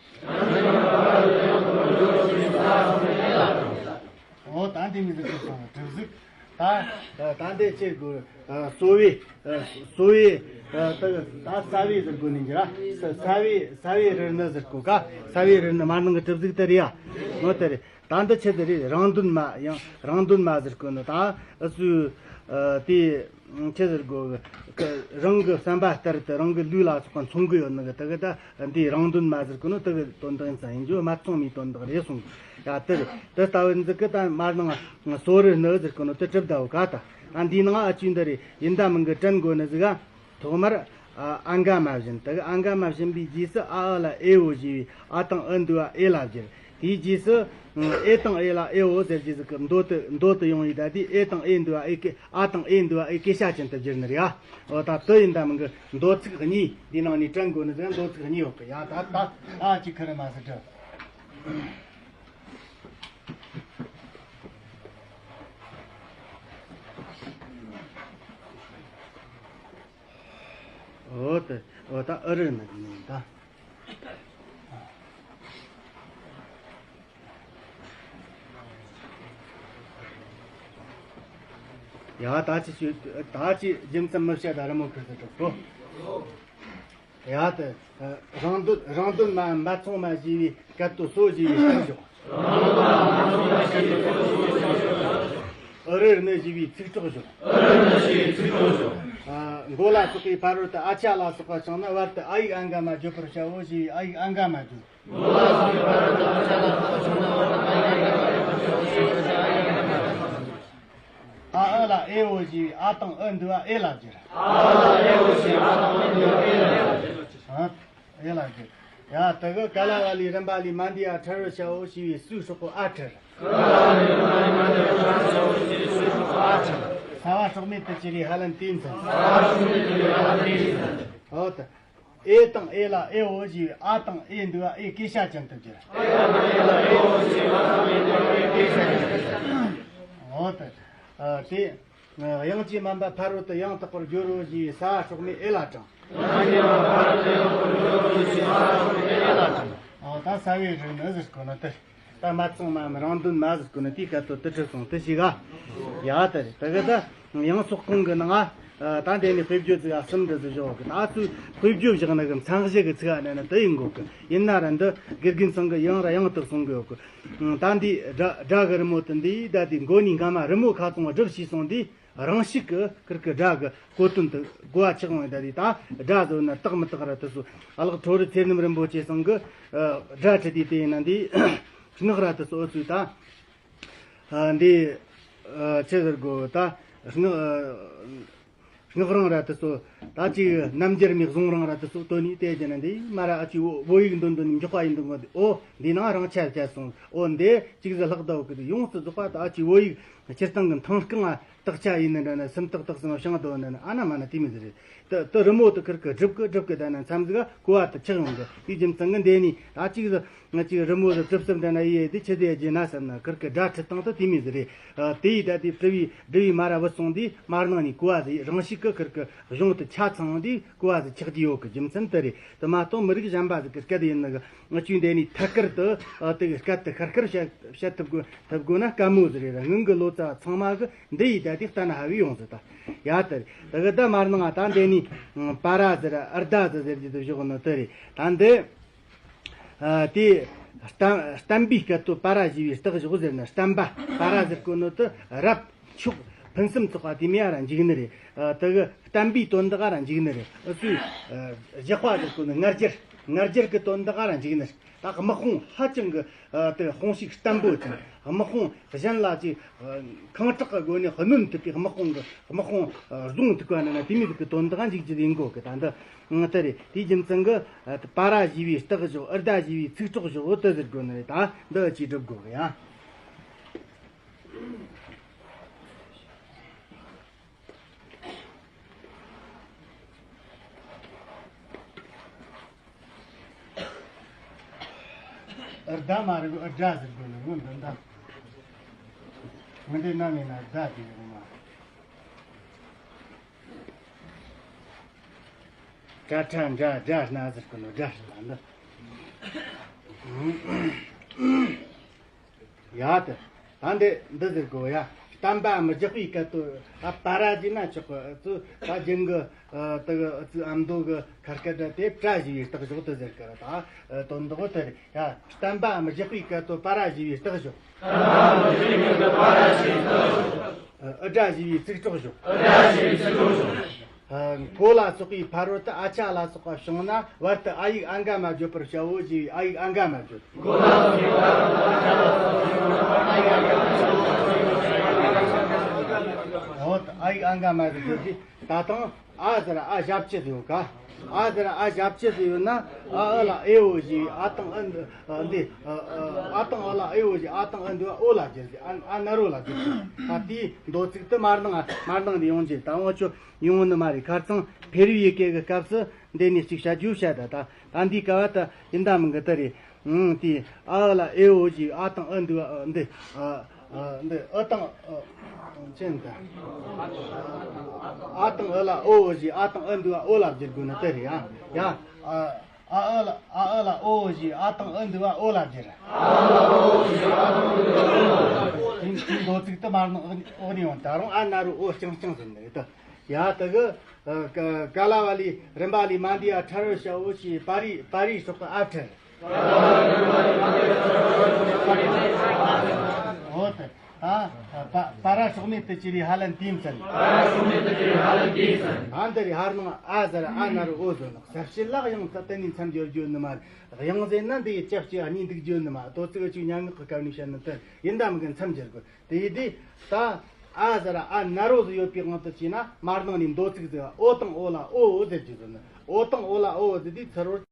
འོ་ད་འདི་མི་འདུག་གི་སོང་གྲུབ་གཟུགས། ད་ད་འདི་ཆེ་དགོས། གསོ་བའི་གསོ་བའི་ད་ད་ས་བའི་ཟེར་དགོས་ནི་འགྱུར་ར། ས་བའི་ས་བའི་རིར་ནི་ཟེར་དགོས་ཀ། ས་བའི་རིར་ནི་མར་ནང་གི་གྲུབ་གཟུགས་དེ་རེད་ཡ། འོ་དེ་རེད། ད་འདི་ཆི་ཟིག་རེད། རང་དོན་མ་ཡང་རང་དོན་མ་ཟེར་གོ་ནི། ད་ཨུ་སུ་དེ་ཆི་ཟེར་གོ་གི་རང་གི་བསམ་པ་ལྟར་དུ་རང་གི་ལུས་ལ་སོགས་པ་མཚུངས་གི་ཡོད་ནི་གི། དེ་གི་ད་འདི་རང་དོན་མ་ཟེར་གོ་ནི་དེ་གི་དོན་དག་ཡིན་ཙང་ཡིན་རྒྱུ་མ་མཚུངས་མའི་དོན་དག་རེད་གསུངས། ཡ་དེ་རེད། དེ་ལྟ་བུ་འདི་གི་ད་མར་ནང་སོ་རི་ནི་ཟེར་གོ་ནི་དེ་གྲུབ་ད་བོ་ཀ། ད་ད་འདིའི་ནང་ཨ་ཅུ་འདི་རེད། ཡིན་ད་མིན་གི་དྲན་དགོས་ནི་ཟིག་ག་ཐོག་མར་ཨ་ཨ་འགའ་མ་བྱིན། དེ་གི་ཨ་འགའ་མ་བྱིན་པའི་རྗེས་སུ་ཨ་ཨུ་ལ་ཨེ་འོ་ཞེས་པའི་ཨ་དང་ཨུ་འདུས་པ་ཨེ་ལ་བསྒྱུར། དེའི་རྗེས་སུ་ཨེ་དང་ཨེ་ལ་ཨེ་འོ་ཟེར་རྗེས་སུ་གི་མདོ་དུ་མདོ་དུ་ཡོང་བའི་ད་དེ་ཨེ་དང་ཨེ་འདུས་པ་ཨེ་ཀེ་ཨ་དང་ཨེ་འདུས་པ་ཨེ་སྐད་ཤ་ཅན་དུ་བསྒྱུར་ནི་རེད་ཨ། འོ་ད་དུ་ཡིན་ད་མིན་གི་མདོ་ཚིག་གཉིས་འདི་ནང་ནས་དྲན་དགོས་ནི་ཟེར་མདོ་ཚིག་གཉིས་ཡོད་གི། ཡ་ད་ད་ཨ་ཅིག་ཁ་རེ་མ་ཟེར་དྲི། འོ་ད་འོ་ད་ཨུ་རུ་ནི་ནི་ད། ཡ་ད་ཅི་ཞུ་ད་ཅི་རྒྱུ་མཚན་མི་བཤད་ད་རི་མོ་ཁུར་དུ་གྲུབ་གོ། ཡ་ད་རང་དོན་རང་དོན་མ་མ་མཚུངས་མ་ཞེས་པའི་སྐད་དོད་སོ་ཞེས་པའི་སྐད་ཞོག་ཨུ་རུ་ནི་ཞེས་པའི་ཚིག་གྲོགས་ཞོག་ཨུ་རུ་ནི་ཞེས་པའི་ཚིག་གྲོགས་ཞོག་མགོ་ལ་སོགས་པའི་ཕ་རོལ་ཏུ་ཨ་ཅ་ལ་སོགས་པ་བྱུང་ན་བར་དུ་ཨ་ཡིག་ཨ་འགའ་མ་བརྗོད་པར་བྱའོ་ཞེས་པའི་ཨ་ཡིག་ཨ་འགའ་མ་བརྗོད། མགོ་ལ་སོགས་པའི་ཕ་རོལ་ཏུ་ཨ་ཅ་ལ་སོགས་པ་བྱུང་ན་བར་དུ་ཨ་ཡིག་ཨ་འགའ་མ་བརྗོད་པར་བྱའོ་ཞེས་པའི་ཨ་ཡིག་ཨ་འགའ་མ་བརྗོད། ཨ་ཨུ་ལ་ཨེ་འོ་ཞེས་པའི་ཨ་དང་ཨུ་འདུས་པ་ཨེ་ལ་བསྒྱུར། ཨ་ཨུ་ལ་ཨེ་འོ་ཞེས་པའི་ཨ་དང་ཨུ་འདུས་པ་ཨེ་ལ་བསྒྱུར། ཨེ་ལ་བསྒྱུར། ཡ་དེ་གི་ཀ་ལ་བ་ལའི་རིམ་པ་ལས་མ་འདས་པ་ཕྲ་རོལ་བྱའོ་ཞེས་པའི་སུའི་སྲོག་ག་ཨ་ཕྲར། ཀ་ལ་བ་ལའི་རིམ་པ་ལས་མ་འདས་པ་ཕྲ་རོལ་བྱའོ་ཞེས་པའི་སུའི་སྲོག་ག་ཨ་ཕྲར། ས་བ་སྲོག་མེད་དུ་གྱུར་པའི་ཧ་ལན་ཏེ་མཚན། ས་བ་སྲོག་མེད་དུ་གྱུར་པའི་ཧ་ལན་ཏེ་མཚན། འོ་ད། ཨེ་དང་ཨེ་ལ་ཨེ་འོ་ཞེས་པའི་ཨ་དང་ཨེ་འདུས་པ་ཨེ་སྐད་བྱ་ཅན་དུ་འགྱུར། ཨེ་དང་ཨེ་ལ་ཨེ་འོ་ཞེས་པའི་ཨ་དང་ཨེ་འདུས་པ་ཨེ་སྐད་བྱ་ཅན་དུ་འགྱུར། འོ་ད། ཨ། དེ། དབྱངས་ཀྱིས་དམན་པ་ཕ་རོལ་ཏུ་ཡང་དག་པར་སྦྱོར་རོ་ཞེས་པའི་ས་སྲོག་མེད་ཨེ་ལ་དྲངས། དབྱངས་ཀྱིས་དམན་པ་ཕ་རོལ་ཏུ་ཡང་དག་པར་སྦྱོར་རོ་ཞེས་པའི་ས་སྲོག་མེད་ཨེ་ལ་དྲངས། འོ་ད་ས་བའི་རིགས་ནི་ཟེར་གོ་ནི་དེ། ད་མ་ཚང་མའམ་རང་དོན་མ་ཟེར་གོ་ནི་དེའི་སྐད་དོད་དུ་གྲུབ་སོང་དུ་ཞིག་ག་ཡ་ད་རེད། དེ་ག་ད་ཡང་སོགས་གང་གི་ནང་ང་། ད་འདི་ནི་དཔེ་བརྗོད་ཟིག་ག་གསུམ་འདི་ཟིག་བཞག་གི། ད་ཚོས་དཔེ་བརྗོད་བཞག་ན་གི་མཚན་གཞི་གི་ཚིག་ཨ་ནི་ནི་དུ་ཡིན་དགོས་གི། ཡིན་ན་ར་འདི་དགེ་རྒན་ཚང་གི་ཡང་ར་ཡང་དུ་གསུང་གི་ཡོད་གི། ད་འདི་སྒྲ་སྒྲ་གི་རི་མོ་དེ་འདི་ད་དེ་མགོ་ནས་སྔ་མ་རི་མོ་ཁ་ཚང་བསྒྲུབས་ཤེས་སོང་དུས། རང་ཤུགས་ཀྱིས་ཁིར་གི་སྒྲ་གི་གོ་དོན་དུ་གོ་བ་ཆགས་འོང་ད་དེ། ད་སྒྲ་བཟོ་ན་དག་མི་དག་ར་དེ་ཚོ་ཨ་ལགས་ཁྲོ་རི་ཚེ་རྣམ་རིན་པོ་ཆེ་ཚང་གི་སྒྲ་ཁྲིད་དེ་དེ་ཡིན་ན་འདི་སྔགས་ར་དེ་ཚོ་ཨུ་ཚུགས་ད། འདི་ཆི་ཟེར་དགོས་ད། སྔགས་སྔགས་རང་ར་དེ་ཚོ་ད་ཅིག་རྣམ་འགྱུར་མའི་གཟུངས་རང་ར་དེ་ཚོ་བཏོན་ནས་དེ་བྱས་ན་འདི་མ་ར་ཨ་ཅིག་བོད་ཡིག་འདོན་འདོན་ནས་མགྱོགས་པ་ཡིན་འདུག་གི། འོ་འདི་ནང་རང་ཆ་བཅད་སོང་། འོ་འདི་ཅིག་ཟིག་ལྷག་ད་འོ་གི་ཡོངས་སུ་རྫོགས་པ་ད་ཨ་ཅིག་བོད་ཡིག་སྤྱིར་བཏང་གི་མཐིང་རྐང་ང་དག་ཆ་ཡིན་ནི་འདྲ་ན་སུམ་རྟགས་དག་སུམ་བྱང་དོ་ནི་ཨ་ན་མ་ན་དེ་མི་ཟེར་རེད། དེ་དེ་རི་མོ་དེ་ཁིར་གི་སྒྲུབ་གི་སྒྲུབ་གི་ད་ན་མཚམས་ཟིག་ག་གོ་བ་དེ་ཆགས་ཡོང་གི། དེའི་རྒྱུ་མཚན་གི་འདི་ནི་ད་ཅིག་ཟིག་ང་ཅིག་རི་མོ་ཟིག་གྲུབ་སུམ་ད་ན་ཡི་ཡི་དེ་ཆི་ཟིག་ཡ་རྒྱུ་ན་བསམ་ན་ཁིར་གི་སྒྲ་ཁྲིད་སྟངས་དེ་དེ་མི་ཟེར་རེད། དེ་ཡི་ད་དེ་བྲི་བའི་བྲི་བའི་མ་ར་བུད་སོང་དུས་མར་ནང་ནས་གོ་བ་ཟིག་རང་ཤུགས་གི་ཁིར་གི་གཞུང་དེ་ཆ་ཚང་དུས་གོ་བ་ཟིག་ཆགས་ཀྱི་ཡོད་གི། རྒྱུ་མཚན་དེ་རེད། དེ་མ་གཏོགས་མི་རིགས་གཞན་པ་ཟིག་གི་སྐད་ཡིན་ནི་གི། ང་ཆོས་འདི་ནས་ཐད་ཀར་དུ་ཨ་དེ་གི་སྐད་དེ་ཤར་ཤར་བཤད་བཤད་ཐུབ་དགོས་ཐུབ་དགོས་ན་དཀའ་མོ་ཟིག་རེད་ར། སྔོན་གི་ལོ་ཙཱ་ཚང་མ་གི་འདི་ཡི་ད་དེ་ལྟ་ན་ཧ་བི་ཡོང་ཟིག་ད་ཡ་དེ་རེད། དེ་གི་ད་མར་ནང་ང་ད་འདི་ནས་པ་ར་ཟེར་ཨར་ད་ཟེར་ཟེར་གྱི་དེ་བཞག་ནི་དེ་རེད། ད་འདི་ཨ་དེ་བསྟན་བསྟན་པའི་སྐད་དོད་པ་ར་ཞེས་པའི་རྟགས་བཞག་ཟེར་ན། བསྟན་པ་པ་ར་ཟེར་གོ་ནི་དེ་རབ་མཆོག་ཕུན་སུམ་ཚོགས་པ་དེ་མི་ཡ་ར་འཇུག་ནི་རེད། ཨ་དེ་གི་བསྟན་པའི་དོན་དག་ར་འཇུག་ནི་རེད། ཨུ་ཚོས་ཨ་བཞག་པ་ཟེར་གོ་ནི་ང་རྒྱལ་ང་རྒྱལ་གི་དོན་དག་ར་འཇུག་ནི་རེད། ད་དམག་དཔུང་ཧ་ཅང་གི་ཨ་དེ་དཔུང་ཤུགས་བརྟན་པོ་ཅན། དམག་དཔུང་གཞན་ལ་ཅིག་ཨ་ཁེངས་དྲེགས་ཀྱི་སྒོ་ནས་གནོན་ཐུབ་པའི་དམག་དཔུང་གི་དམག་དཔུང་ཨ་བཟུང་ཐུབ་པ་ནི་ན་དེ་མི་ཟིག་གི་དོན་དག་འཇུག་རྒྱུ་ཡིན་དགོས་གི། ད་འདི་ཨ་དེ་རེད། དེའི་རྒྱུ་མཚན་གི་ཨ་པ་ར་ཞེས་པའི་རྟགས་བཞག་ཨར་ད་ཞེས་པའི་ཚིག་གྲོགས་བཞག་འོ་དེ་ཟེར་དགོས་ནི་རེད། ད་འདི་ཅིག་སྒྲུབ་དགོས་གི་ཡ། ཨར་ད་མ་རེད། ཨར་ད་ཟེར་དགོས་ནི་ངོ་འདི་འདྲ། ངོ་འདི་ནམ་ཡིན་ན་ཨར་ད་དེ་ཡོང་མ། ཏྲ་ཏྲ་འདྲ་འདྲ་ན་ཟེར་གོ་ནོ་འདྲ་ཞིག་ལ་འདི། ཡ་དེ། ད་འདི་འདི་ཟེར་གོ་ཡ། བསྟན་པའམ་རྒྱག་པའི་སྐད་དོད་ཨ་པ་ར་ཟེར་ན་ཆོག་གི། ཨུ་ཚོ་ད་རྒྱུན་གི་ཨ་དེ་གི་ཨུ་ཚོའི་ཨ་མདོ་གི་ཁ་སྐད་འདྲ་དེ་པྲ་ཞེས་པའི་རྟགས་བཞག་དེ་ཟེར་གི་ར། ད་དོན་དག་དེ་རེད་ཡ། བསྟན་པའམ་རྒྱག་པའི་སྐད་དོད་པ་ར་ཞེས་པའི་རྟགས་བཞག་བསྟན་པའམ་རྒྱག་པའི་སྐད་དོད་པ་ར་ཞེས་པའི་རྟགས་བཞག་ཨ་ཨུ་ཏྲ་ཞེས་པའི་ཚིག་གྲོགས་བཞག་ཨུ་ཏྲ་ཞེས་པའི་ཚིག་གྲོགས་བཞག་ཨ་གོ་ལ་སོགས་པའི་ཕ་རོལ་ཏུ་ཨ་ཆ་ལ་སོགས་པ་བྱུང་ན་བར་དུ་ཨ་ཡིག་ཨ་འགའ་མ་བརྗོད་པར་བྱའོ་ཞེས་པའི་ཨ་ཡིག་ཨ་འགའ་མ་བརྗོད། གོ་ལ་སོགས་པའི་ཕ་རོལ་ཏུ་ཨ་ཆ་ལ་སོགས་པ་བྱུང་ན་བར་དུ་ཨ་ཡིག་ཨ་འགའ་མ་བརྗོད། འོ་ད་ཨ་ཡིག་ཨ་འགའ་མ་བརྗོད་དེ། ད་དང་ཨ་ཟེར་ཨ་ཞབས་ཀྱུ་ཡོད་ག་ཨ་ཟེར་ཨ་ཞབས་ཀྱུ་ཡོད་ན་ཨ་ཨུ་ལ་ཨེ་འོ་ཞེས་ཨ་དང་ཨུ་འདི་ཨ་འདི་ཨ་ཨ་དང་ཨུ་ལ་ཨེ་འོ་ཞེས་ཨ་དང་ཨུ་འདི་བ་ཨོ་ལ་བསྒྱུར་ཏེ་ཨ་ཨ་ན་རོ་ལ་བསྒྱུར་ཏེ། ད་དེའི་མདོ་ཚིག་དེ་མར་ནང་མར་ནང་ནས་ཡོང་རྒྱུ་ད་འོ་ཆོ་ཡོང་ནི་མ་རེད། ཁ་རྩང་ཕེ་རུ་ཡི་སྐད་གི་སྐབས་སུ་འདི་ནས་ཅིག་བྱ་རྒྱུ་བྱ། ད་ད་ད་འདིའི་སྐབས་ད་ཡིན་ད་མིན་གི་དེ་རེད། ཨང་དེ་ཨ་ཨུ་ལ་ཨེ་འོ་ཞེས་ཨ་དང་ཨུ་འདི་བ་ཨ་འདི་ཨ། ཨ་འདི་ཨ་དང་ཨ་ཅན་ད། ཨ་དང་ཨུ་ལ་ཨོ་འོ་ཞེས་ཨ་དང་ཨུ་འདི་བ་ཨོ་ལ་བསྒྱུར་དགོས་ན་དེ་རེད་ཡ། ཡ། ཨ་ཨ་ཨུ་ལ་ཨ་ཨུ་ལ་ཨོ་འོ་ཞེས་ཨ་དང་ཨུ་འདི་བ་ཨོ་ལ་བསྒྱུར། ཨ་ཨུ་ལ་ཨོ་འོ་ཞེས་ཨ་དང་ཨུ་འདི་བ་ཨོ་ལ་བསྒྱུར། དེ་དེ་མདོ་ཚིག་དེ་མར་ནང་ཨོ་ནས་ཡོང་། ད་རུང་ཨ་ན་རོ་ཨོ་རྐྱང་རྐྱང་ཟེར་ནི་རེད་ད། ཡ་དེ་གི་ཨ་ཀ་ཀ་ལ་བ་ལི་རིམ་པ་ལས་མ་འདི་ཡ་ཁྲ་རོ་ཤ་འོ་ཞེས་པ་རི་པ་རི་སོགས་པ་ཨ་ཁྲ་རེད། འོ་ད། ད་པ་པ་ར་སྲོག་མེད་དུ་གྱུར་བའི་ཧ་ལན་དེའི་མཚན། པ་ར་སྲོག་མེད་དུ་གྱུར་བའི་ཧ་ལན་དེའི་མཚན། ད་འདི་རེད། ཧར་ནང་ཨ་ཟེར་ཨ་ན་རོ་ཨོ་ཟེར་ནོ། ཟབ་ཞི་ལ་དབྱངས་ཚ་གཏན་ནས་མཚམས་སྦྱོར་རྒྱུ་ནི་མ་རེད། དབྱངས་ཟེར་ན་འདི་ཡི་ཅབ་ཅིག་གཉིས་འདུག་རྒྱུ་ནི་མ། དོ་ཚིགས་ཅིག་སྙན་ངག་གི་སྐབས་ནས་བཤད་ནི་དེ་ཡིན་ད་མི་གི་མཚམས་སྦྱར་དགོས། དེ་ཡི་དེ་ད་ཨ་ཟེར་ཨ་ན་རོ་ཟེར་ཡོད་པའི་དབང་དུ་བྱས་ན་མར་ནང་ནས་མདོ་ཚིག་ཟེར་བ་ཨོ་དང་ཨོ་ལ་ཨོ་ཨོ་ཟེར་རྒྱུ་ཟེར་ནི། ཨོ་དང་ཨོ་ལ་ཨོ་ཨོ་ཟེར་དུས་ཚུར་རོ།